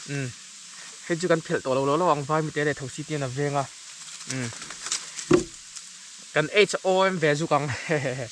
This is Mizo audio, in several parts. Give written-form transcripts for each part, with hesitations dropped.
Umm hei chu kan phelh tawh lo lo lo ang vai mite leh thosi te hian a veng a umm kan HOM ve zuk ang hehehe.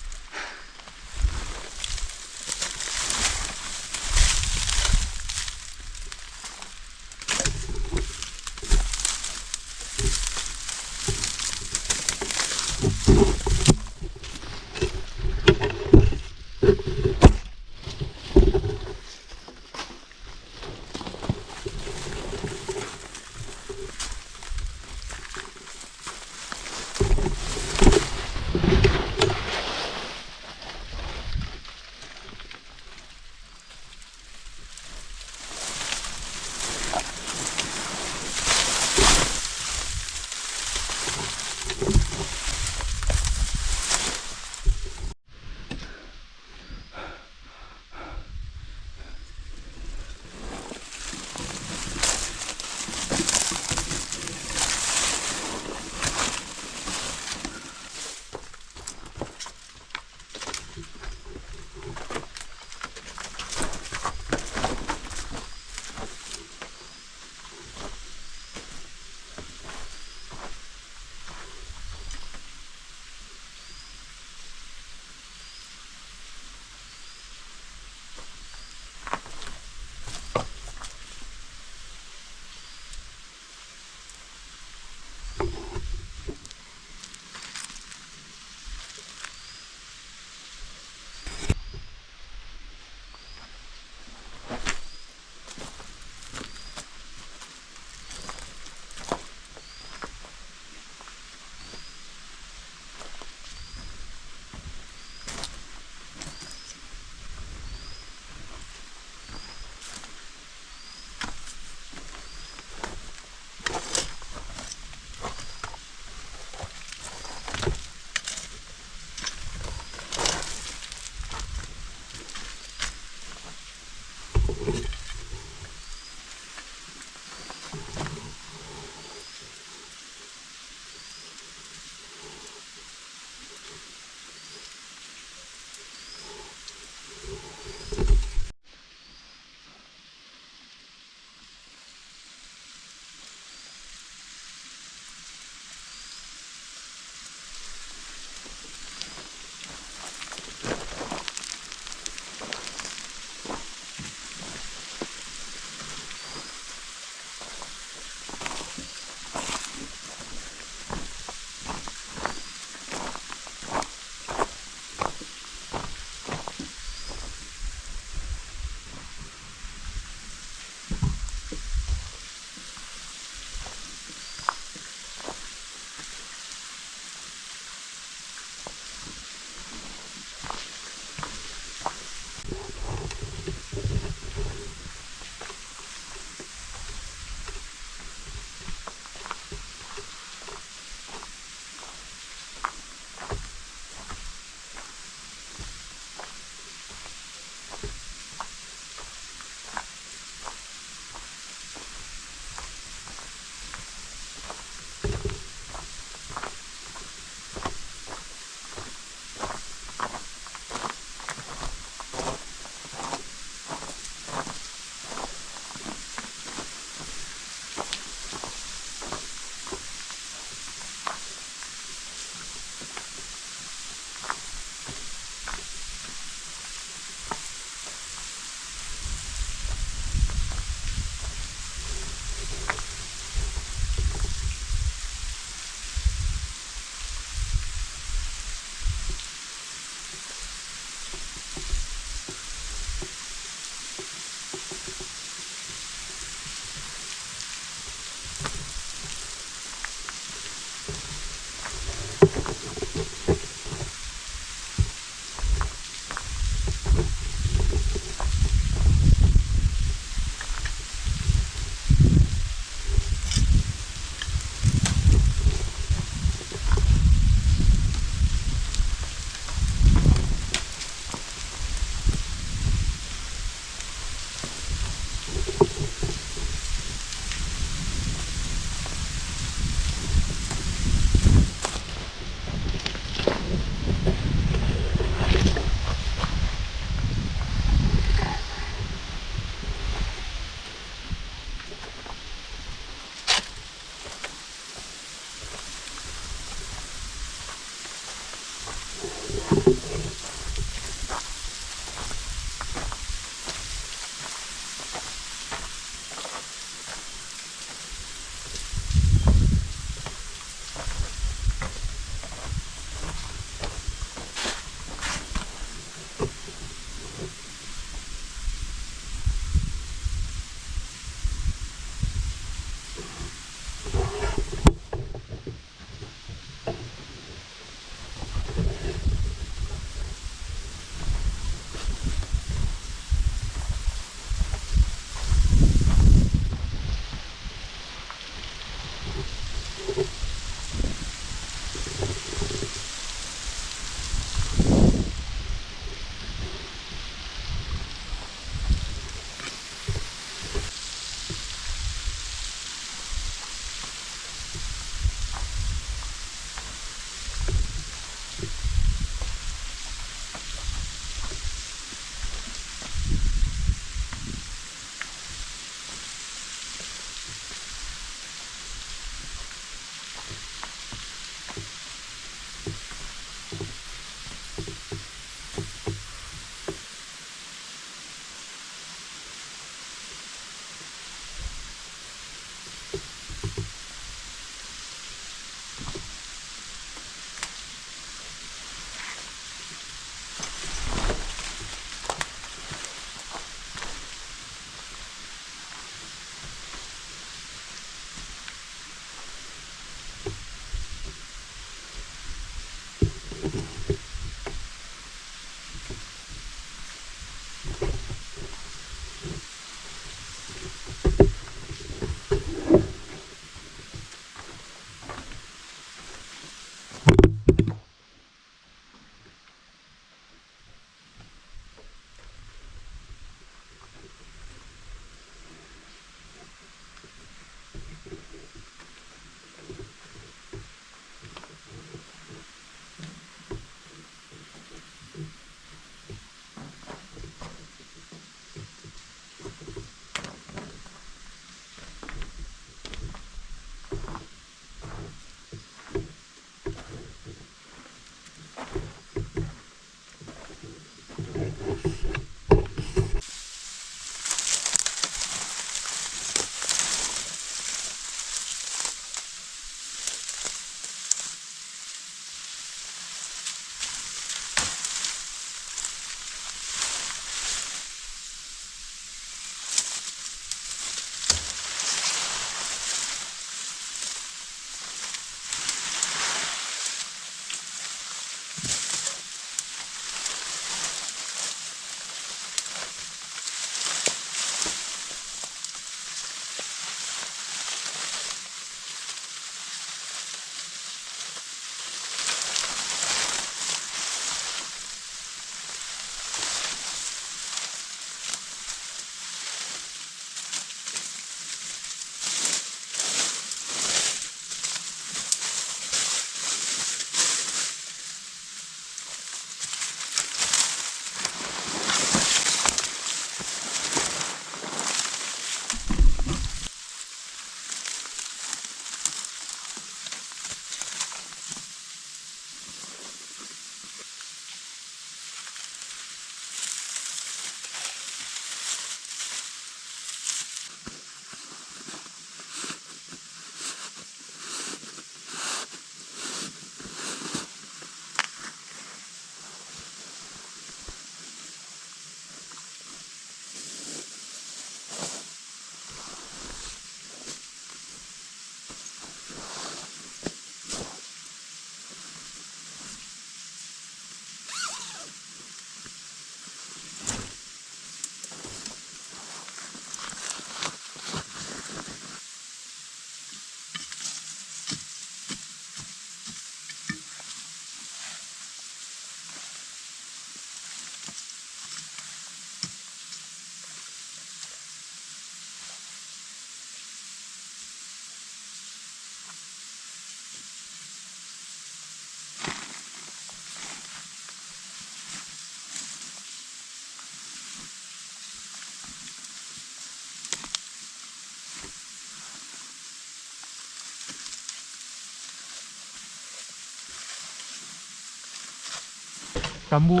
Ka mu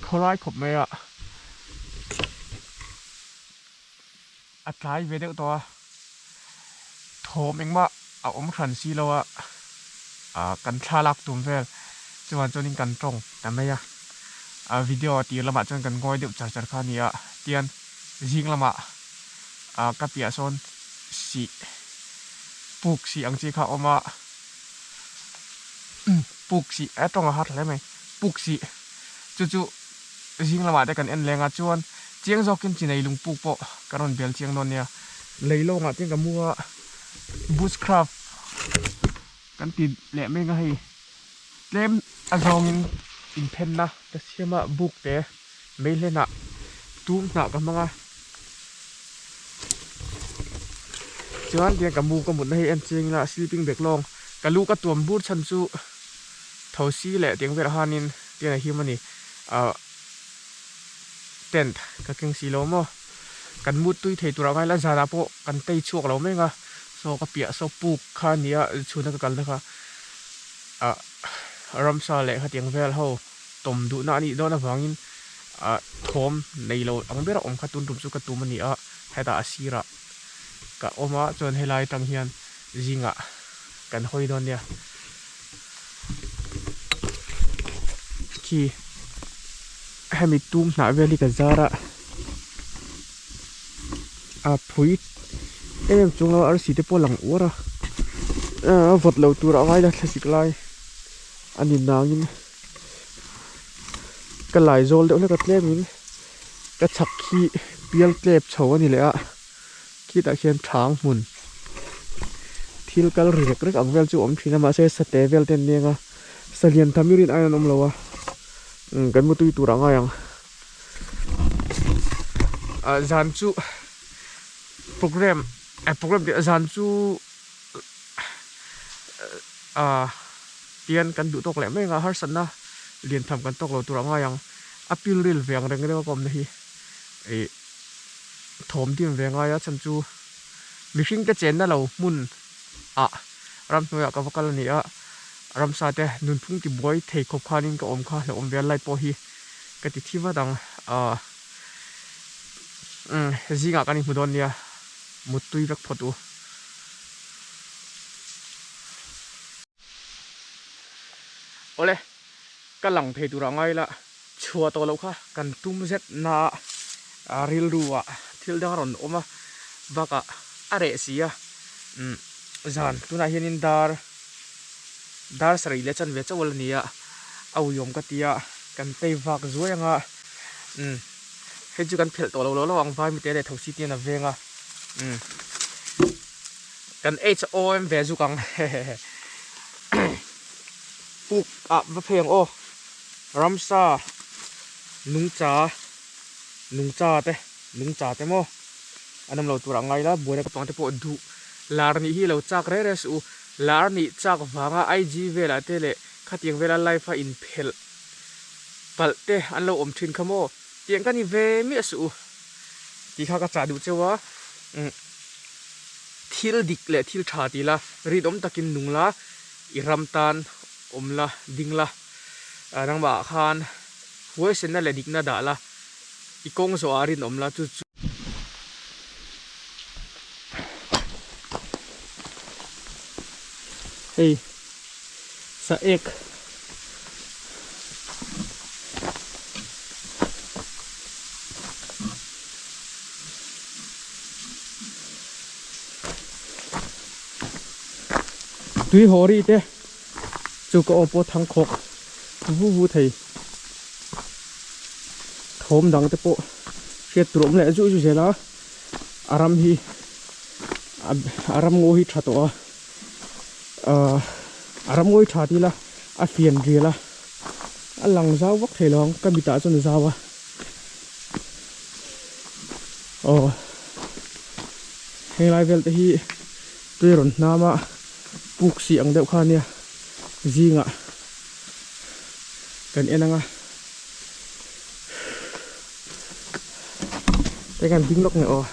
khawlai khawp mai a, a tlai ve deuh tawh a, thawm engmah a awm hran si lo a, ah kan thla lak tum vel chuan chuanin kan tawng ta mai a, a video tir lamah chuan kan ngawi deuh char char kha a ni a, tian zing lamah ah ka piah sawn sih puk sih ang chi kha a awm a. Puk sih a tawng a har hle mai puk sih chu chu zing lamah te kan en leng a chuan chiang zawkin chi nei lung puk pawh kan rawn bel chiang dawn nia. Lei lawngah te ka mu a bushcraft kan ti leh mek a hei tlem a zawngin inphenna ka siam a buk te mei hlenah tum hnah ka hmang a chuan tiang ka mu ka mutna hi en chiang ila sleeping bag lawng ka lu ka tuam bur chhan chu thosi leh tiang velah khanin tiang a him a ni ah tent ka keng si lo maw kan mut tui thei turah ngai la zanah pawh kan tei chhuak lo mek a saw ka piah saw puk kha a ni a chhuna ka kalna kha ah ramsa leh khatiang vel ho. Tawm duhna a nih dawn avangin ah thawm nei lo ang ber a awm kha tun tum chu ka tum a ni a, hetah a sirah ka awm a chuan helai atang hian zingah kan hawi dawn nia. Khi hemi tum hnah vel hi ka zar a, a phui em em chung lo arsi te pawh a lang uar a, a vawt lo tur a ngai la thlasik lai. A ni nangin ka lai zawl deuh hlek a tlemin ka chhak khi pial tlep chho a ni leh a khitah khian thang hmun thil kal ri rek rek ang vel chu a awm thin a mahse sate vel te an leng a salian tham i rin aiin an awm lo a umm kan mutui tur a ngai ang ah zan chu program eh program tih zan chu. Ah tian kan duh tawk leh mai ang a harsatna lian tham kan tawk lo tur a ngai ang a pilril ve ang reng reng a ka awmna hi ih thawm dim ve ngai a chhan chu mihring te chenna lo hmun ah ramhnuaiah ka va kal a ni a ramsa te nunphung tibuai thei khawp khanin ka awm kha hlauhawm ve a light pawh hi ka ti thi vat ang ah umm zingah kan inhmu dawn nia muttui vek phawt u. Awle, ka lang thei turah ngai la, chhuah tawh loh kha kan tum zet na a rilru ah thil dang a rawn awm a, bakah a reh si a, umm zan tunah hianin dar dar sarih leh chanve chauh a la ni a, a uiawm ka ti a, kan tei vak zuai ang a, umm hei chu kan phelh tawh lo lo lo ang vai mite leh thosi te hian a veng a, umm. Kan HOM ve zuk ang hehehe. Puk ah va phei ang aw. Ramsa nungcha nungcha te nungcha te maw an awm lo tur ah ngai la buaina ka pang te pawh duh lar nih hi lo chak reng reng suh u. Lar nih chak vanga IG velah te leh khatiang vela live a inphelh palh te an lo awm thin kha maw tiang ka ni ve miah suh u tih kha ka chah duh cheu a. Thil dik leh thil tha ti la, rinawm takin nung la, i ram tan awm la, ding la, nangmah ah khan huaisenna leh dikna dah la, i kawng zawh ah rinawm la chu chu. Hei sa ek. Tui haw ri te chu ka aw pawh thang khawk vu vu thei thawm dang te pawh hriat tur awm leh zuih zuih zel a a ram hi a ram ngaw hi tha tawh a ahh a ram ngaw hi tha ti ila a fian rial a a lang zau vak thei lo ang ka mitah chuan a zau a. Aw henglai vel te hi tui rawn hnam a puk sih ang deuh kha ania zingah kan en ang a te kan ding lawk nge aw.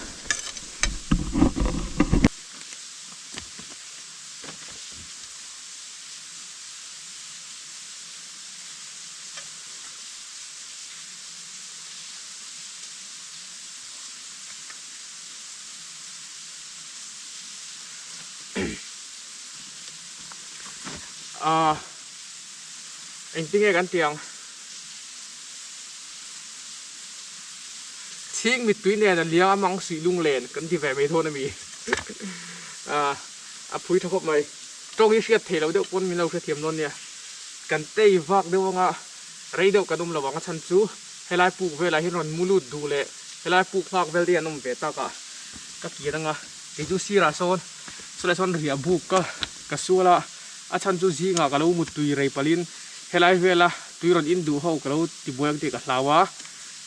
Ahh engtinge kan tih ang? Chhing mittui nen a liang a mang suih lunglen kan ti ve mai dawn a mi? Ahh a phui tha khawp mai. Tawng hi hriat theih loh deuh pawn min lo hrethiam dawn nia. Kan tei vak deuh anga rei deuh kan awm lo ang a chhan chu helai puk velah hian rawn mu lut duh leh helai puk nghak vel te hi an awm ve tak a ka kir anga kei chu sirah sawn sawlai sawn riah buk ka ka sual a a chhan chu zingah ka lo muttui rei palhin helai vela tui rawn in duh ho ka lo tibuai ang tih ka hlau a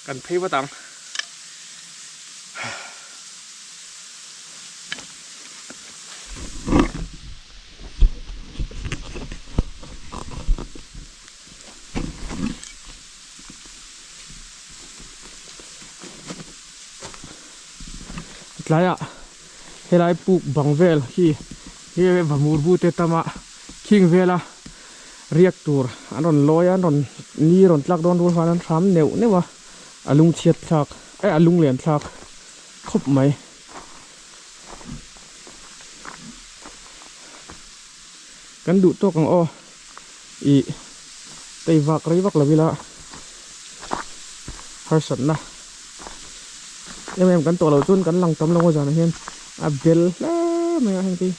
kan phei vat ang. Tlaiah helai puk bang vel hi hi vamur bu te tama khing vela riak tur an rawn lawi a an rawn ni rawn tlak dawn rual khan an hram neuh neuh a a lungchhiat thlak eh a lunglen thlak khawp mai. Kan duh tawk ang aw ih tei vak rei vak lo ila harsatna em em kan tawh loh chuan kan lang tam lo a zanah hian a bel hle mai a heng te hi.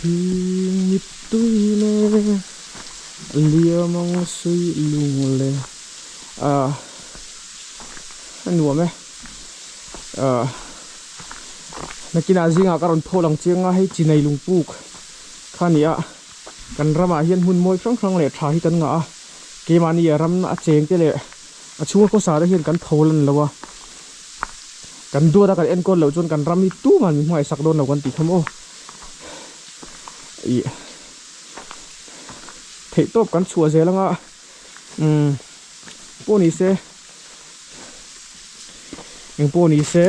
Chhing mittui le liam ang suih lung le ah a nuam e ah nakinah zingah ka rawn thawl ang chiang a hei chinai lungpuk kha a ni a kan ramah hian hmun mawi hrang hrang leh tha hi kan ngah a keimahni a ram a cheng te leh a chhunga khawsa te hian kan tho lan lo a kan duat a kan enkawl loh chuan kan ram hi tumah min hmangaihsak dawn lo kan tih kha maw. Ih theih tawp kan chhuah zel anga umm pawh ni se eng pawh ni se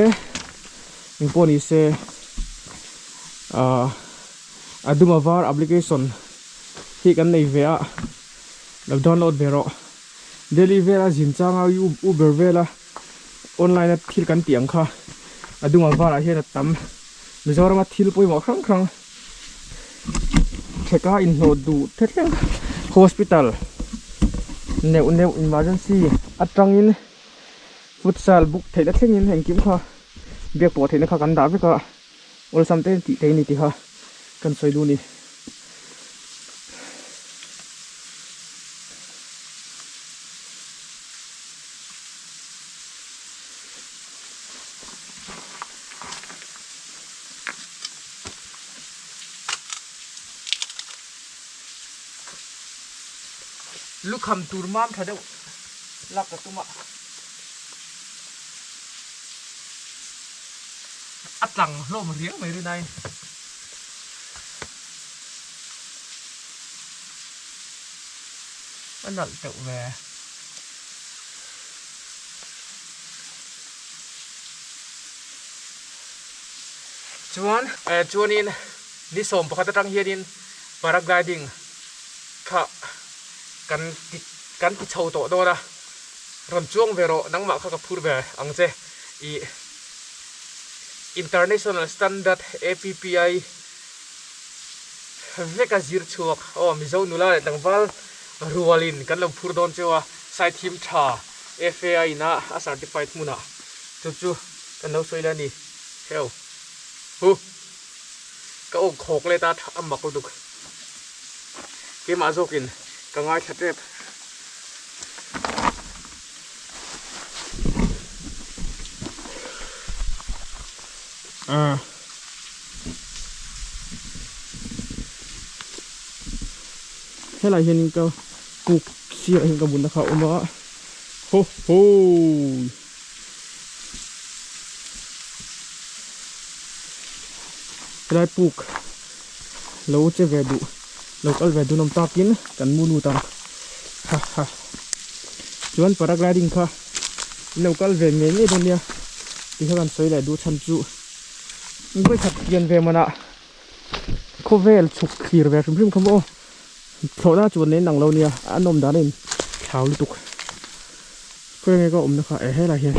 eng pawh ni se ahh a dum a var application hi kan nei ve a lo download ve rawh daily vela zin changa uber vela online a thil kan tih ang kha a dum a varah hian a tam. Mizorama thil pawimawh hrang hrang theka inhlawh duh te thleng hospital neuh neuh emergency atangin futsal book theihna thlengin engkim kha biak pawh theihna kha kan dah vek a awlsam te tih theih a ni tih kha kan sawi duh a ni. Lukham tur mam tha deuh lak ka tum a a tlang hlawm riau mai rinaiin. A nalh teuh ve. Chuan chuanin ni 11 atang hianin paragliding kha kan ti kan ti chho tawh dawn a, rawn chuang ve rawh nangmah kha ka phur ve ang che ih International Standard APPI veka zir chhuak aw Mizo nula leh tlangval rualin kan lo phur dawn cheu a Saithim tha FAI ina a certified hmunah chu chu kan lo sawi leh a ni heu hu ka awk khawk let a a mak lutuk keimah zawkin ka ngaithla tep. Ah. Helai hianin ka kuk sirah hian ka bunna kha a awm a ho ho helai puk lo che ve duh lo kal ve duh an awm takin kan mu lut ang ha ha chuan paragliding kha in lo kal ve ngei ngei dawn nia tikha kan sawi leh duh chhan chu. Vawikhat pian ve manah khawvel chhuk thlir ve hrim hrim kha maw thlawhna chuan nen ang lo nia a nawm dan a in thlau lutuk. Khawi nge ka awmna kha e helai hian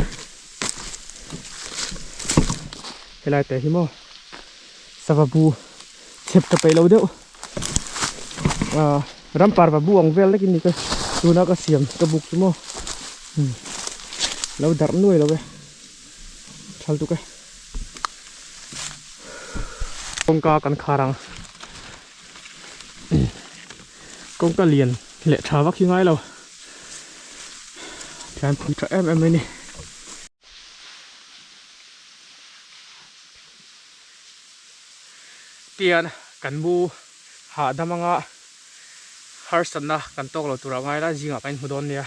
helai te hi maw sava bu chhep ka peih lo deuh ah rampar va bu ang vel lekin ni ka tuna ka siam ka buk chu maw lo darh nuai lo e thal tuk e kawngka kan khar ang kawngka lian leh tha vak hi ngai lo thian phui tha em em mai ni. Tian kan mu hahdam anga harsatna kan tawk lo tur a ngai la zingah kan inhmu dawn nia.